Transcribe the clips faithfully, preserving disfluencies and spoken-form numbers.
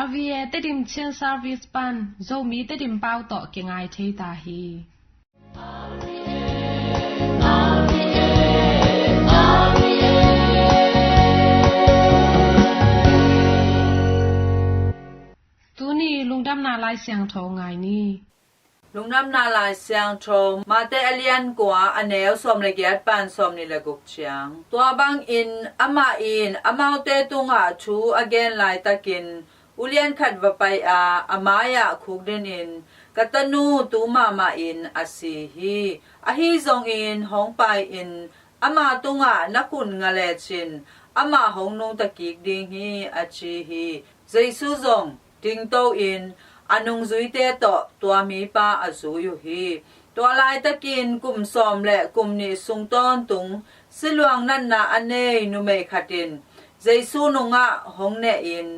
R V A Tedim Chin Service pan Zomi Tedim pau tawh kingai thei ta hi. Tuni lungdamna Lai Siangtho ngai ni. Lungdamna Lai Siangtho, Mate a lian kua, a neu sawm le giat pan sawm nih le guk ciang. Tua bangin amah in amaute tungah thu a gen laitakin ulian khat va pai a, a mai-ah khukdin in, "Ka tanu tu mahmah in a si hi. Ahi zongin hong pai in, ama tungah na khut nga lecin, amah hong nungta kik ding hi," a ci hi. Jesu zong dingto in a nungzuite tawh tua mipa a zui uh hi. Tua laitakin kum sawm le kum nih sung tawntung siluang natna a nei numei khat in Jesu nungah hong neh in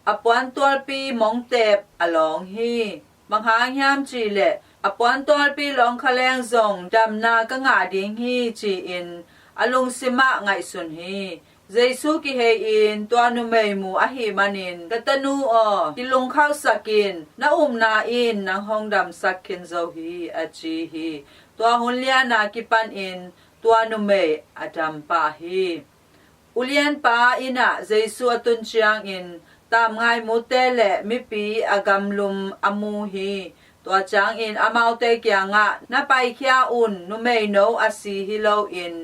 a puantualpi mongtep a lawng hi. Bang hang hiam cih leh a puantualpi lawng kha leng zong damna ka ngah ding hi, ci-in a lungsimah ngaihsun hi. Jesu kihei-in tua numei mu ahih manin, "Ka tanu aw, kilungkhamsak in, na upna in nang hong damsak khin zo hi," a ci hi. Tua hun lian a kipanin tua numei a dam pah hi. Ulianpa inn ah Jesu a tun ciangin tamngai mute le mipi a gamlum a mu hi. Tua ciangin amaute kiangah, "Na paikhia un, numeino a si hi loin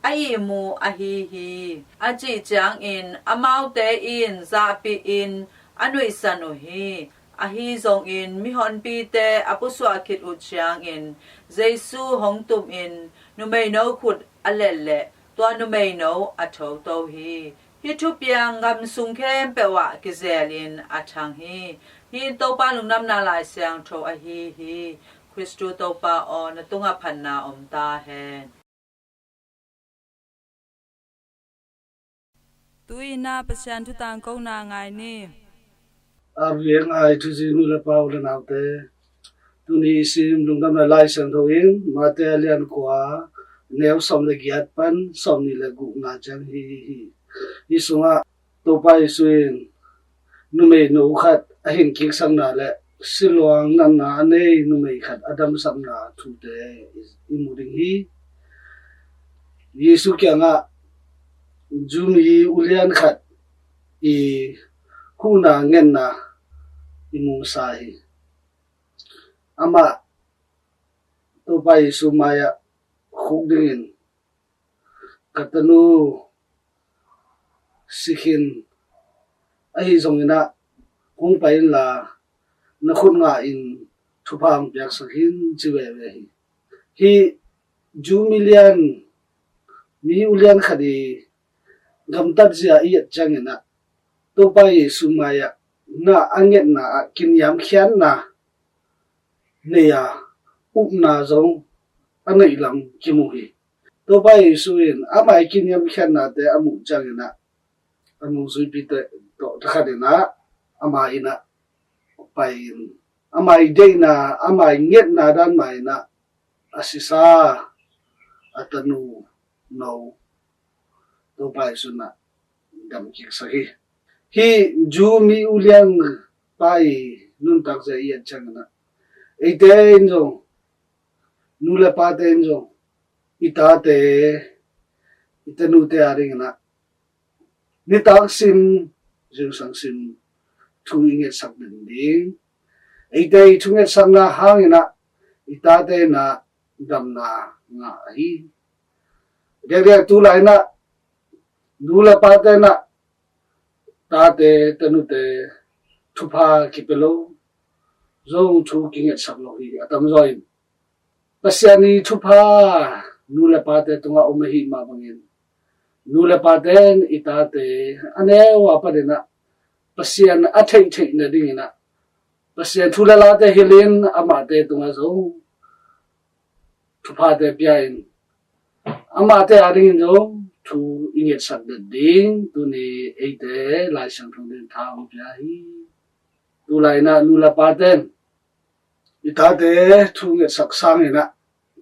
a ihmu ahi hi," a cih ciangin amaute in zahpihin a nuihsan uh hi. Ahi zongin mihonpite a pusuah khit uh ciangin Jesu hong tumin numeino khut a let leh tua numeino a thoto hi. Hih thupiang gam sung khempeuh ah kizelin a thang hi. Hih in Topa Lungdamna Lai Siangtho ahi hi. Khristu Topa aw, na tungah phatna om ta hen. Tu-in ah Pasian thu tangkona ngai ni. R V A ngai thuzi nu le pa, u le naute, tuni i sim Lungdamna Lai Siangtho in Mate a lian kua, neu sawm le giat pan sawm nih le gukna ciang hi hi hi. Hih sungah Topa Jesu in numeino khat a hin kiksakna le siluang natna a nei numei khat a damsakna thute i mu ding hi. Jesu kiangah Jew mi ulian khat i huhna ngetna i mu masa hi. Amah Topa Jesu mai-ah khuk dingin, "Ka tanu si khin, ahi zongin ah hong pai inla na khut ngah in thupha hong piaksak in," ci veve hi. Hih Jew mi lian, mi ulian khat i gamtat zia i et ciangin ah Topa Jesu mai-ah na a ngetna ah kiniamkhiatna nei a, upna zong a neih lam kimu hi. Topa Jesu in amah i kiniamkhiatnate a muh ciangin ah a nungzuipite tawh thakhat in ah ama inn ah pai-in, ama i deihna, ama i ngetna dan mah in ah a sisa a tanu no Topa Jesu in ah dam kiksak hi. Hih Jew mi ulian pa i nuntak zia i et ciangin ah eite in zong, nu le pate in zong i tate, i tanute a dingin ah nitak sim, zingsang sim thu i ngetsak den ding. Eite i thungetsakna hangin ah i tate in ah damna ngah hi. Diakdiak tu lai-in ah nu le pate in ah tate, tanute thupha kipia lo, zong thu kingetsak lo hi a tamzaw in. Pasian i thupha nu le pate tungah om ahih mah bangin, nu le pate in i tate a neu a panin ah Pasian a theihtheih nadingin ah Pasian thu le late hilhin amahte tungah zong thuphate pia-in, amahte a dingin zong thu i ngetsak den ding tuni eite Lai Siangtho in tha hong pia hi. Tu lai-in ah nu le pate in i tate thu ngetsak sangin ah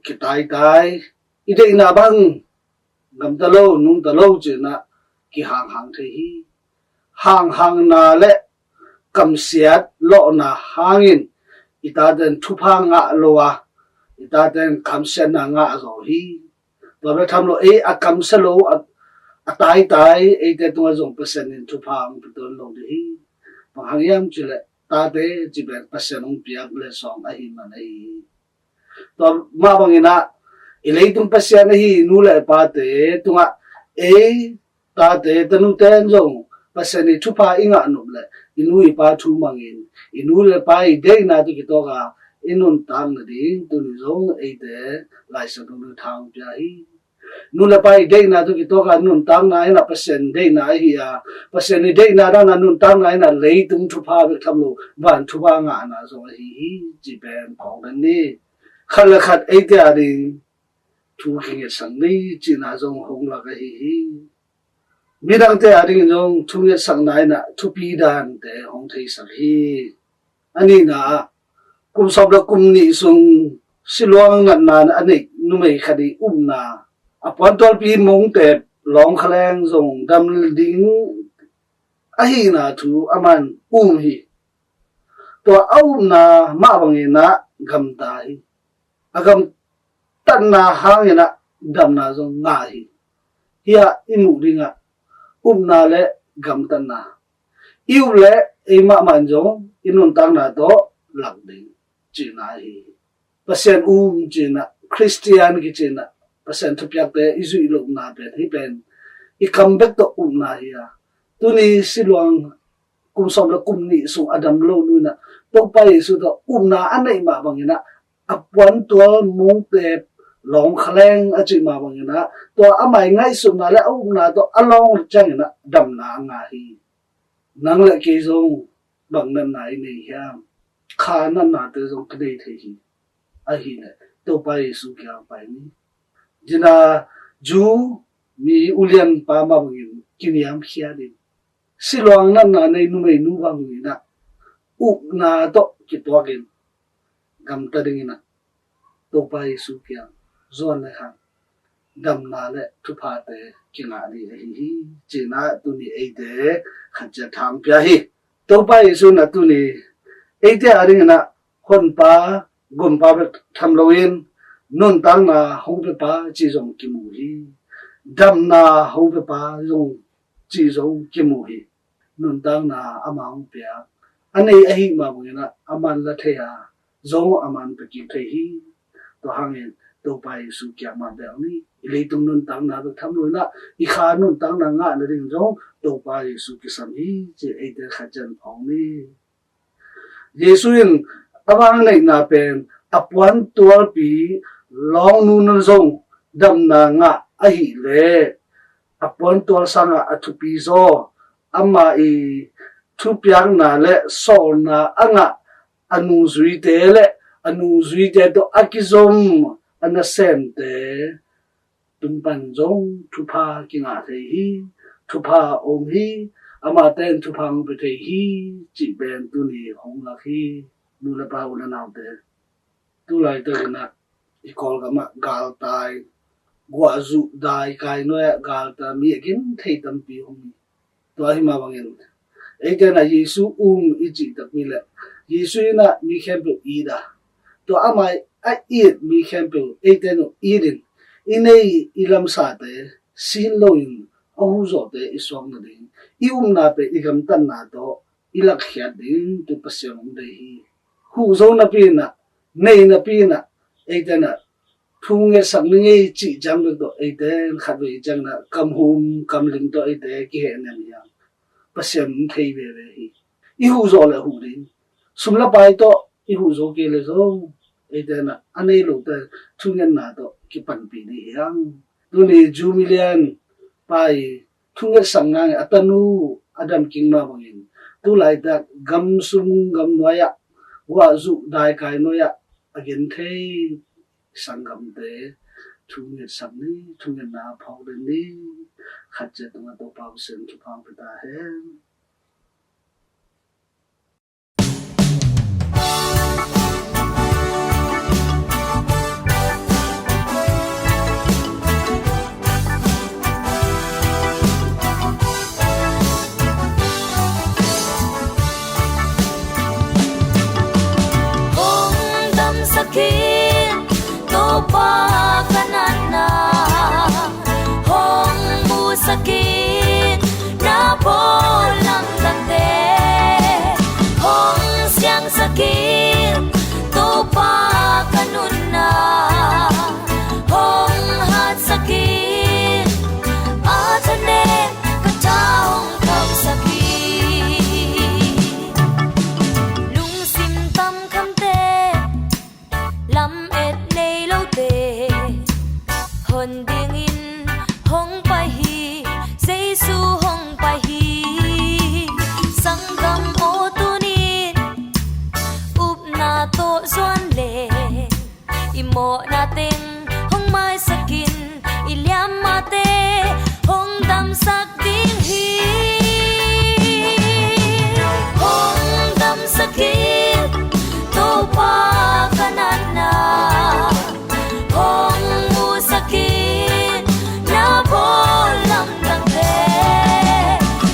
kitaitai, i deihna bang gamta lo, nungta lo ci-in ah kihanghang thei hi. Hanghangna le kamsiat lawhna hangin i tate in thupha ngah lo a, i tate in kamsiatna ngah zaw hi. Tua bek tham lo, ei a kamsia lo, a, a taitai eite tungah zong Pasian in thupha hong pia tuan lo ding hi. Bang hang hiam cih leh tate cih pen Pasian hong piak letsong ahih man ahi hi. Tua mah bangin ah, i leitung Pasian ahi nu le pate tungah ei tate tanute in zong Pasian i thupha i ngah nop leh i nu i pa thu mangin, i nu le pa i deihna tawh kitawk a i nuntak nading tuni zong eite Lai Siangtho in thupha hong pia hi. Nu le pa i deihna tawh kitawk a nuntakna in ah Pasian deihna ahi a, Pasian i deihna dan a nuntakna in ah leitung thupha bek tham lo, van thupha ngahna zong ahi hi, cih pen phawk den ni. Khat le khat eite ading thu kingetsak ni cihna zong hong lak ahi hi. Midangte adingin zong thungetsakna in ah thupi dante hong theisak hi. A nihna ah, kum sawm le kum nih sung siluang natna a neih numei khat i upna, a puantualpi mongtep lawngkhaleng zong dam ding ahihna thu aman um hi. Tua a upna mah bangin ah gamta hi. A gamtatna hangin ah damna zong ngah hi. Hih ah i muh ding ah upna le gamtatna, i up leh ei mahmah in zong i nuntakna tawh lak ding cihna hi. Pasian um cihna, Khristian kicihna, Pasian thupiakte i zuih lohna pen hih pen i kam bek tawh upna hi a, tuni siluang kum sawm le kum nih sung a dam lo nu in ah Topa Jesu tawh upna a neih mah bangin ah a puantual mongtep lawngkhaleng a cih mah bangin ah tua ama i ngaihsutna le a upna tawh a lawng ciangin ah damna a ngah hi. Nang le kei zong bang natna i nei hiam? Kha natnate zong kinei thei hi. Ahih leh Topa Jesu kiang pai ni. Cihna, Jew mi ulianpa mah bangin kiniamkhiat in, siluang natna nei numeinu bangin ah upna tawh kituakin gamta dingin ah Topa Jesu kiang zuan le hang damna le thuphate kingah ding ahi hi, cihna tuni eite khat ciat thupha pia hi. Topa Jesu in ah tuni eite adingin ah Honpa, Gumpa bek tham loin nuntakna hong piapa cih zong kimu hi. Damna hong piapa zong cih zong kimu hi. Nuntakna ama hong pia a nei ahih mah bangin ah aman la thei a, zong aman pia kik thei hi. Tua hangin Topa Jesu kiang mah bel ni. I leitung nuntakna bek tham loin ah i kha nuntakna ngah nading zong Topa Jesu kisam hi, cih eite khat ciat phawk ni. Jesu in a vang neihna pen a puantualpi lawngnu in zong damna ngah ahih leh a puantual sangah a thupi zaw ama i thupiakna le sawlna a ngah a nungzuite le a nungzuite tawh a kizom a nasemte tung pan zong thupha kingah thei hi, thupha om hi, amate in thupha hong pia thei hi, cih pen tuni hong lak hi. Nu le pa, u le naute, tu laitakin ah i Kawlgam ah galtai, guahzu daikai nuai ah galtai mi a genthei tampi om hi. Tua hi mah bangin eite in ah Jesu um i cih takpi leh Jesu in ah mi khempeuh it a, tua ama a it mi khempeuh eite in ah it in, i nei i lamsate sin loin a huh zawhte i suak nading, i upna pen i gamtatna tawh i lakkhiat ding tu Pasian hong deih hi. Huh zo napi in ah, nei napi in ah, eite in ah thu ngetsak ning ei cih ciang bek tawh eite in khatvei ciangin ah kamhum kamling tawh eite kihehnem hi hang. Pasian hong thei veve hi. I huh zawh le huh ding, sum le pai tawh i huh zo kei le zong eite in ah a nei lote thungetna tawh kipanpih ding hi hang. Tuni Jew milian pa i thungetsakna in a tanu a dam kik mah bangin tu laitak gam sung gam nuai ah, guahzu daikai nuai ah a genthei sanggamte thungetsak ni, thungetna phawk den ni. Khat ciat tungah Topa Pasian thupha hong pia ta hen. Mawhna teng hong maisak in, i liammate hong damsak ding hi. Hong damsak in, Topa ka natna hong musak in, na bawl lamdangte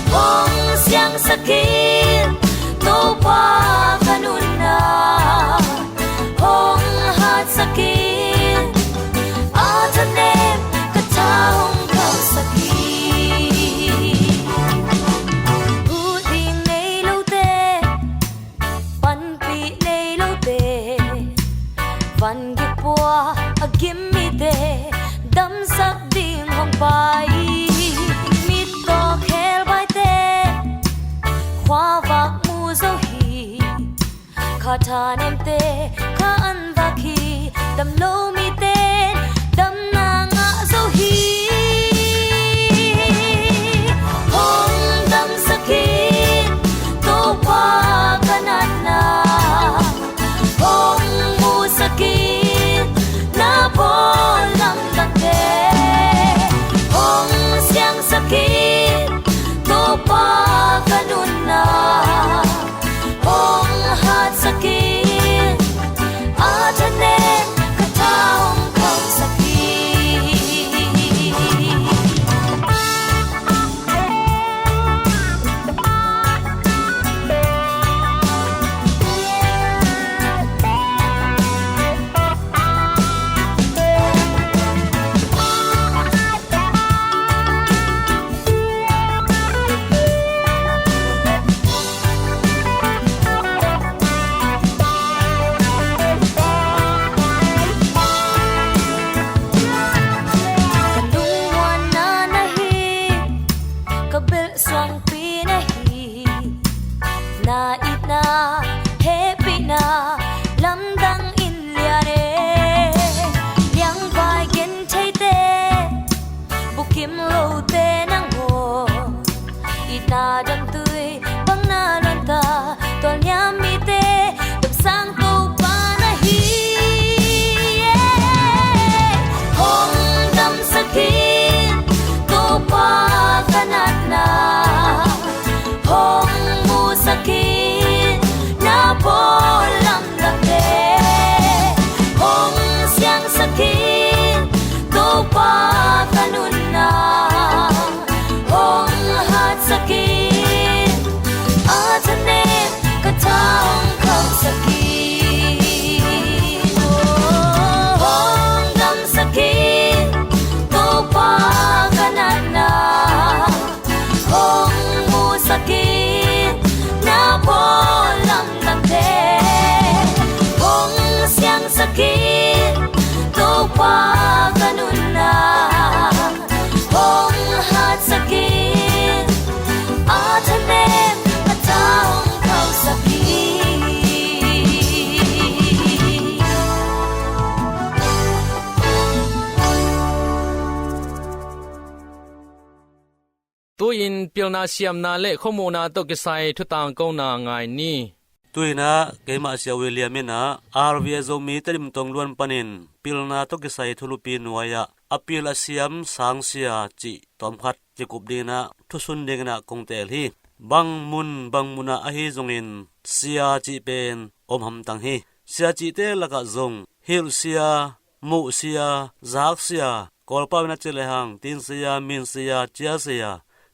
hong siangsak in, Topa ka nunna hong hatsak in, a thanem ka tha hong khauhsak in. Huh ding nei lote, panpih nei lote, van gik pua a gim mite damsak ding hong pai. Mittaw khelbaite khuavak mu zo hi. Kha thanemte kha an vak hi. Damlo mite damna ngah zo hi. Hong damsak in, Topa ka natna hong musak in, na bawl lamdangte hong siangsak in, Topa ka nunna hong hatsak in, a thanem ka tha hong khauhsak in. Ka lungmuanna na hi, ka belh suangpi na hi, na itna hehpihna lamdang in lian e. Liangvai gentheite, bukim lote nang aw, itna damtui bang na luanta, tualniam mite damsang Topa na hi. Hong damsak in, Topa ka natna hong musak in, na bawl lamdangte hong siangsak in, Topa ka nunna hong hatsak in, a thanem ka tha hong khauhsak in. Hong damsak in, Topa ka natna hong musak in, na bawl lamdangte hong siangsak in, Topa ka nunna hong hatsak in, a thanem ka tha hong khauhsak in. Tu-in pilna siamna le khuamuhna tawh kisai thutangkona ngai ni. Tu-in ah keimah Sia William in ah R V A Zomi Tedim tongluan panin pilna tawh kisai thulupi nuai-ah a pil a siam sangsia cih tawmkhat kikup dingin ah thusun dingin ah kong teel hi. Bang mun bang munah ahi zongin sia cih pen om hamtang hi. Sia cihte lakah zong hilhsia, muhsia, zaksia, Kawlpau in a cih lehang tinsia, minsia, ciasia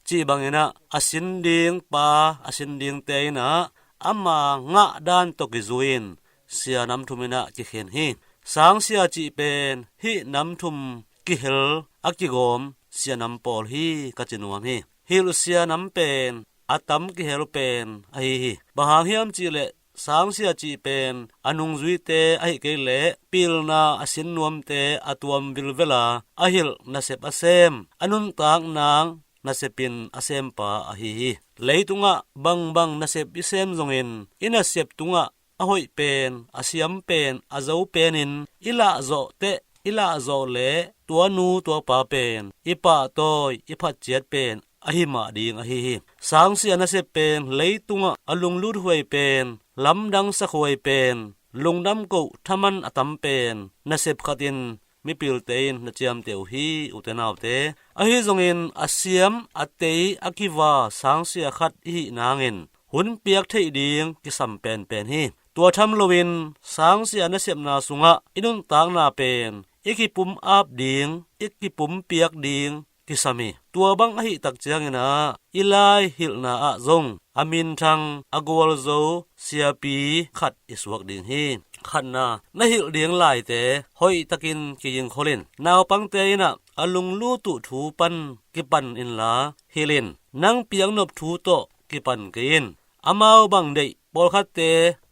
cih bangin ah a sin ding pa, a sin dingte in ah ama ngah dan tawh kizui-in sia nam thum in ah kikhen hi. Sangsia cih pen hih nam thum kihel a kigawm sia nam pawl hi ka ci nuam hi. Hilhsia nam pen a tam kihel pen ahi hi. Bang hang hiam cih leh sangsia cih pen a nungzuite ahih kei leh pilna a sin nuamte a tuam vilvel a, a hilh nasep a sem, a nuntak nang nasepin a sempa ahi hi. Leitungah bangbang nasep i sem zongin i nasep tungah a hoih pen, a siam pen, a zo penin i lahzawh teh, i lahzawh leh tua nu tua pa pen i pahtawi, i phatciat pen ahi mah ding ahi hi. Sangsia nasep pen leitungah a lunglut huai pen, lamdang sak huai pen, lungdam koh thaman a tam pen nasep khat in mipilte in na ciamteh uh hi, ute naute. Ahi zongin a siam, a tei, a kiva sangsia khat i hih nangin hun piak theih ding kisam penpen hi. Tua tham loin sangsia nasepna sungah i nuntakna pen i kipum ap ding, i kipum piak ding kisam hi. Tua bang ahih tak ciangin ah i lai hilhna ah zong a minthang, a gualzo siapi khat i suak ding hi. Khatna, na hilh ding laite hoihtakin kigingkhol in. Naupangte in ah a lunglut uh thu pan kipan inla hilh in. Nang piaknop thu tawh kipan kei in. Amau bang deih, pawlkhatte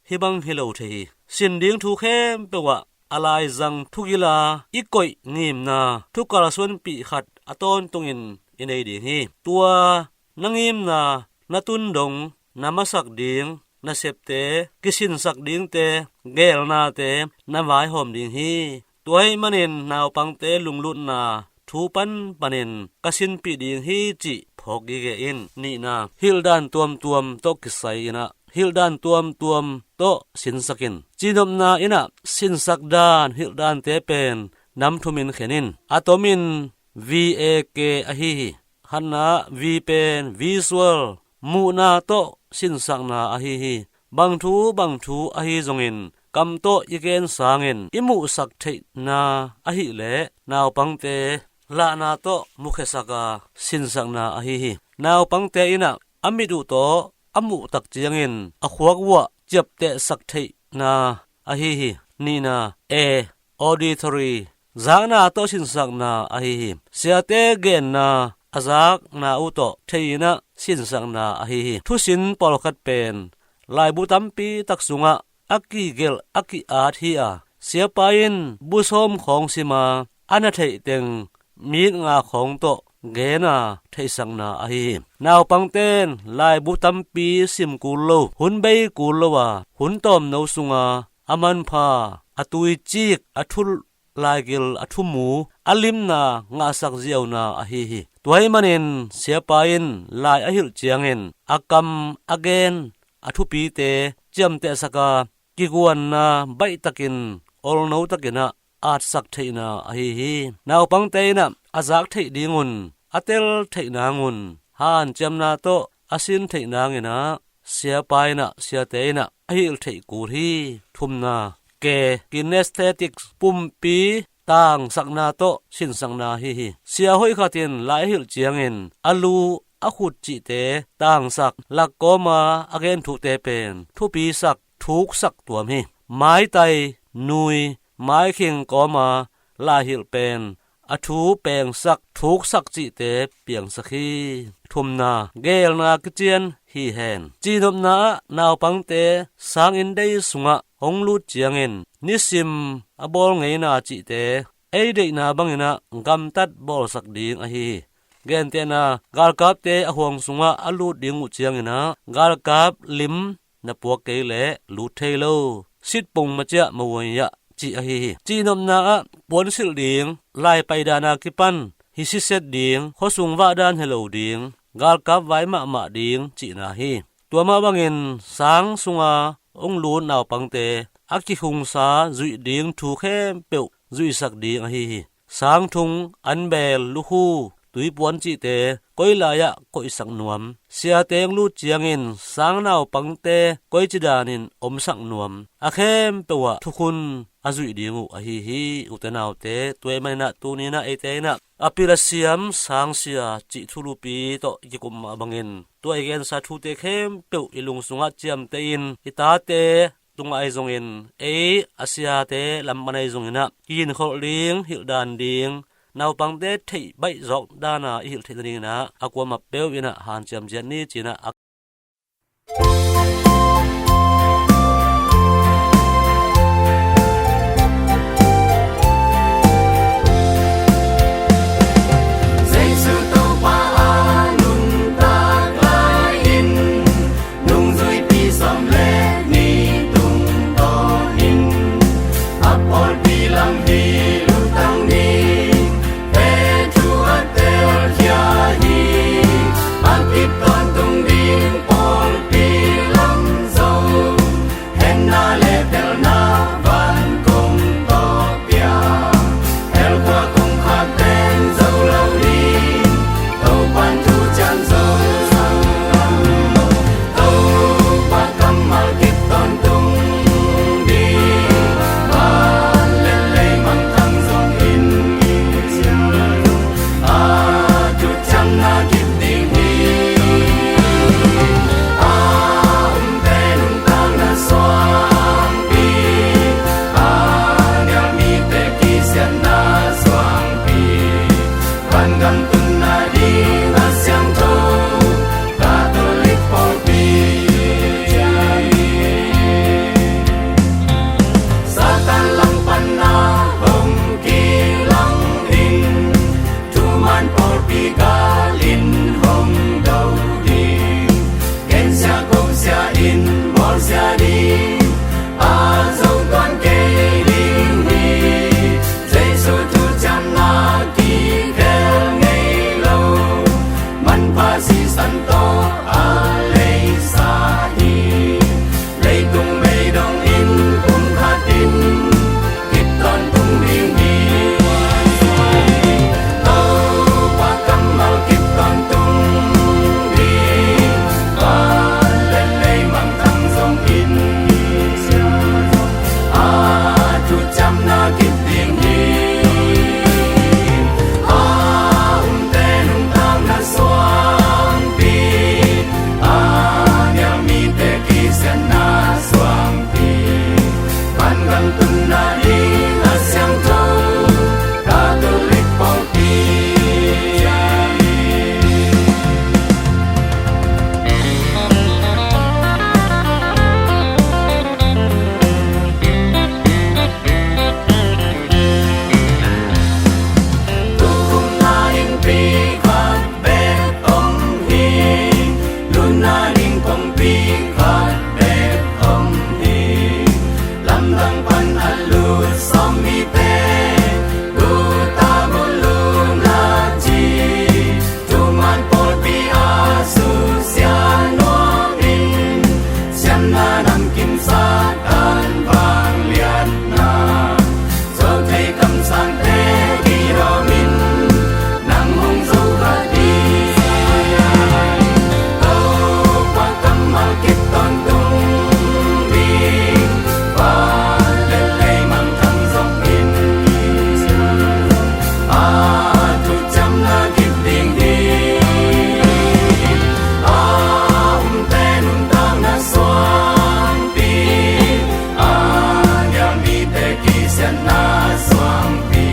hih bang hi lo thei hi. Sin ding thu khempeuh ah a laizang thugila i koih ngimna, thu kalsuanpih khat a tawntungin i nei ding hi. Tua na ngimna, na tun dong, na masak ding nasepte, kisinsak dingte, geelnate na vaihawm ding hi. Tua ahih manin naupangte lunglutna thu pan panin ka sinpih ding hi cih phawk gige in. Nihna, hilhdan tuamtuam tawh kisai in ah hilhdan tuamtuam tawh sinsak in. Cihnopna in ah sinsak dan, hilhdante pen nam thumin khen in. A tomin V A K ahi hi. Khatna V pen visual, muhna tawh sinsakna ahi hi. Bang thu bang thu ahi zongin kam tawh i gen sangin i muhsak theihna ahih leh naupangte lahna tawh mukhiasak a sinsakna ahi hi. Naupangte in ah a mit uh tawh a muh tak ciangin a khuak uh ah ciaptehsak theihna ahi hi. Nihna, A, auditory, zakna tawh sinsakna ahi hi. Siate genna a zakna uh tawh thei in ah sinsakna ahi hi. Thusin pawlkhat pen laibu tampi tak sungah a kigelh, a ki-at hi a, siapa in bu sawm khawng sim a, a na theih teng minit nga khawng tawh gen a theihsakna ahi hi. Naupangten laibu tampi sim kul lo, hun bei kul lo a, hun tawmno sunga a manpha, a tuicik, a thu laigil, a thumu, a limna ngahsak ziauna ahi hi. Tua ahih manin siapa in lai a hilh ciangin a kam, a gen, a thupite ciamtehsak a, kiguanna baihtakin, olno takin ah atsak theihna ahi hi. Naupangte in ah a zak theih dingun, a tel theih nangun hanciamna tawh a sin theih nangin ah siapa in ah, siate in ah a hilh theih kul hi. Thumna, K, kinesthetic, pumpi tangsakna tawh sinsakna ahi hi. Sia hoih khat in lai a hilh ciangin a lu, a khut cihte tangsak, lak kawma a gen thute pen thupisak, thuksak tuam hi. Maitai, nui, maikhing kawma lai hilh pen a thu pengsak, thuksak cihte piangsak hi. Thumna, geelna kician hi hen. Cihnopna ah naupangte sanginn dei sungah hong lut ciangin nisim a bawl ngeina cihte ei deihna bangin ah gamtat bawlsak ding ahi hi. Gentehna, galkapte a huang sungah a lut ding uh ciangin ah galkap lim na puak kei leh lut thei lo, sitpung maciah mawuaiah cih ahi hi. Cihnopna ah puansilh ding, lai paidana kipan hi siset ding, khuasung vahdan hi lo ding, galkap vai mahmah ding cihna hi. Tua mah bangin sang sunga hong lut naupangte a kikhungsa zuih ding thu khempeuh zuihsak ding ahi hi. Sangthung, anbel, lukhu, tuipuan cihte koi lai-ah koihsak nuam, siate hong lut ciangin sang naupangte koici danin omsak nuam, a khempeuh ah thukhun a zuih ding uh ahi hi. Ute naute, tua ahih manin ah tuni-in ah eite in ah a pil a siam sangsia cih thulupi tawh i kikum mah bangin tua i gensa thute khempeuh i lung sungah ciamteh in, i tate tungah ahi zongin, ei a siate lam pan ahi zongin ah kiginkholh ding, hilhdan ding, naupangte theih baih zawk dana i hilh theih nadingin ah a kuamah peuh in ah hanciam ciat ni ci-in ah a Jesu Topa a nuntak lai-in, nungzuipi sawm le nih tungtawnin a pawlpi lam hi lutang ni. Petru a telkhia hi, a kip tawntung ding pawlpi A lut sawm mite, guta buluna ci, thuman pawlpi a susia nuamin, siamna namkim Satan vangliatna, zo thei kamsangte kihawmin, nang hong zo kha ding. Topa kammal kip tawntung ding, van le lei mangthang zongin, a thuciamna kip ding hi. A umte nuntakna suangpi, a nial mite kisiatna suangpi,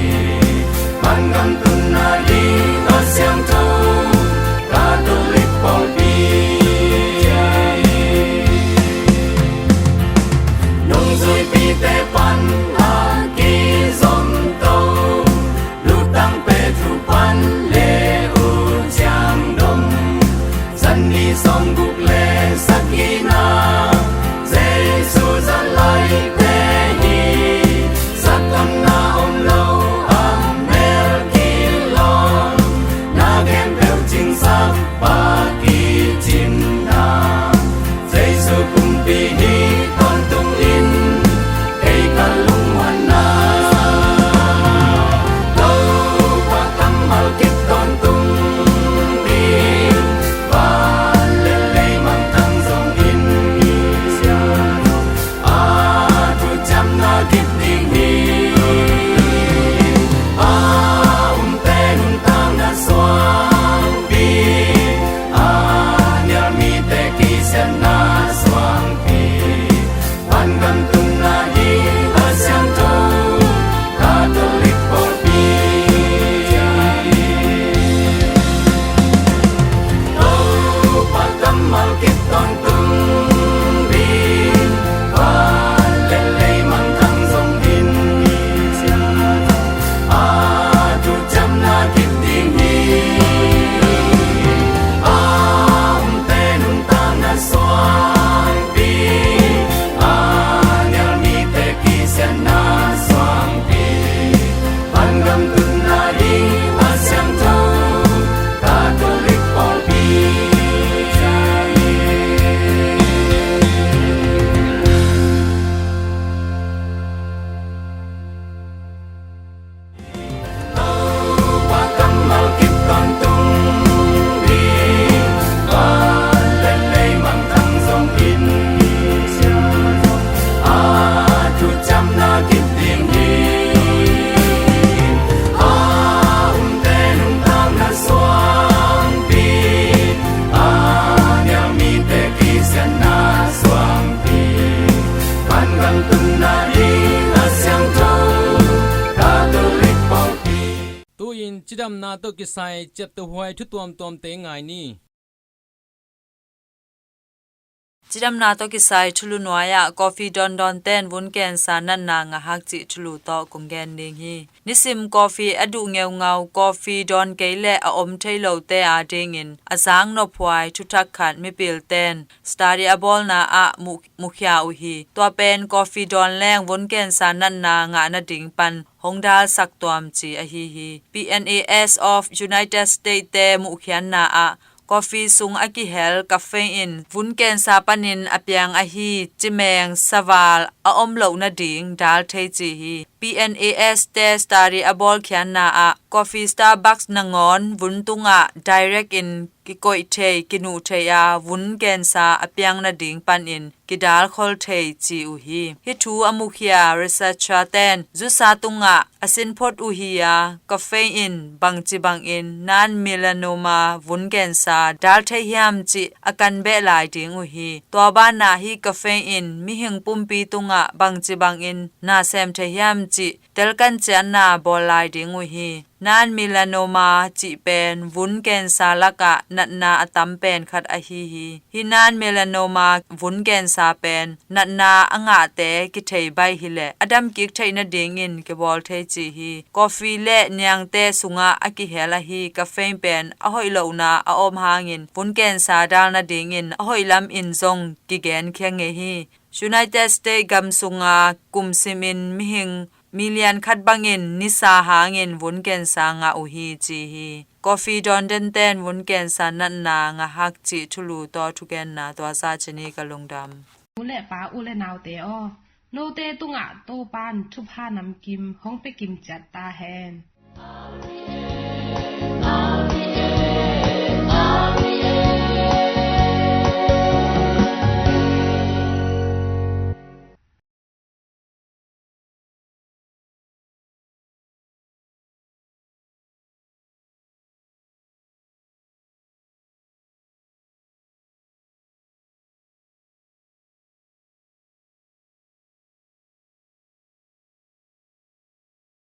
vangam tunna ding a siangtho Catholic pawlpi, nungzuipite pan a kizomto, lutang Petru pan le U Ciang Dom, zan ni sawmguk le sagihna, Jesu zat laite hi. Satan na om lo a mel kilawm, na khempeuh cingsak Pa kicimna, Jesu pumpi hi tawntungin, kei ka lungmuanna. Topa kammal kip tawntung ding, van le lei mangthang zongin, a thuciamna kip ding hi. A umte nuntakna suangpi, a nial mite kisiatna suangpi, vangam tunna ding a siangtho Catholic pawlpi, Topa kammal kip tawntung ding, van le lei mangthang zongin, a thuciamna kip ding hi. A umte nuntakna suangpi, a nial mite kisiatna suangpi, vangam tunna ding a siangtho Catholic pawlpi, Topa kammal kip tawntung ding, van le lei mangthang zongin, a thuciamna kip ding hi. A umte nuntakna suangpi, a nial mite kisiatna suangpi, vangam tunna ding a siangtho Catholic pawlpi. Tu-in cidamna tawh kisai ciaptehhuai thu tuamtuamte ngai ni. Cidamna tawh kisai thulu nuai-ah coffee dawndawnte'n vun cancer natna ngahak cih thulu tawh kong gen ding hi. Nisim coffee a duh ngeungau, coffee dawn kei leh a om thei lote adingin a zak nophuai thuthak khat mipilte'n study a bawlna ah mu, mukhia uh hi. Tua pen coffee dawn leng vun cancer natna ngah nading pan hong dalsak tuam ci ahi hi. P N A S of United States te muhkhiatna ah coffee sung a kihel caffeine in vun cancer panin a piang ahi cimeng saval a om loh nading dal thei ci hi. P N A S te study a bawlkhiatna ah coffee Starbucks nangawn vun tungah direct in kikoih thei, kinuh thei a, vun cancer a piang nading panin kidal khol thei ci uh hi. Hih thu a mukhia researcher te'n zusa tungah a sin phot uh hi a, caffeine in bangci bangin non-melanoma vun cancer dal thei hiam cih a kan beh lai ding uh hi. Tua banah hih caffeine in mihing pumpi tungah bangci bangin na sem thei hiam cih telkan ciatna bawl lai ding uh hi. Non-melanoma cih pen vun cancer lakah natna a tam pen khat ahi hi. Hih non-melanoma vun cancer pen natna a ngahte kithei baih hileh a damkik theih nadingin kibawl thei ci hi. Coffee le niangte sungah a kihel ahi caffeine pen a hoih lohna a om hangin vun cancer dal nadingin a hoih lamin zong kigenkhia ngei hi. United States gam sunga kum simin mihing million khat bangin nisa hangin vun cancer ngah uh hi ci hi. Coffee dawn denten vun cancer natna ngah hak cih thulu tawh thugenna tua sa cini ka lungdam. Nu le pa u le naute aw, note tungah Topan thupha namkim hong pia kim ciat ta hen.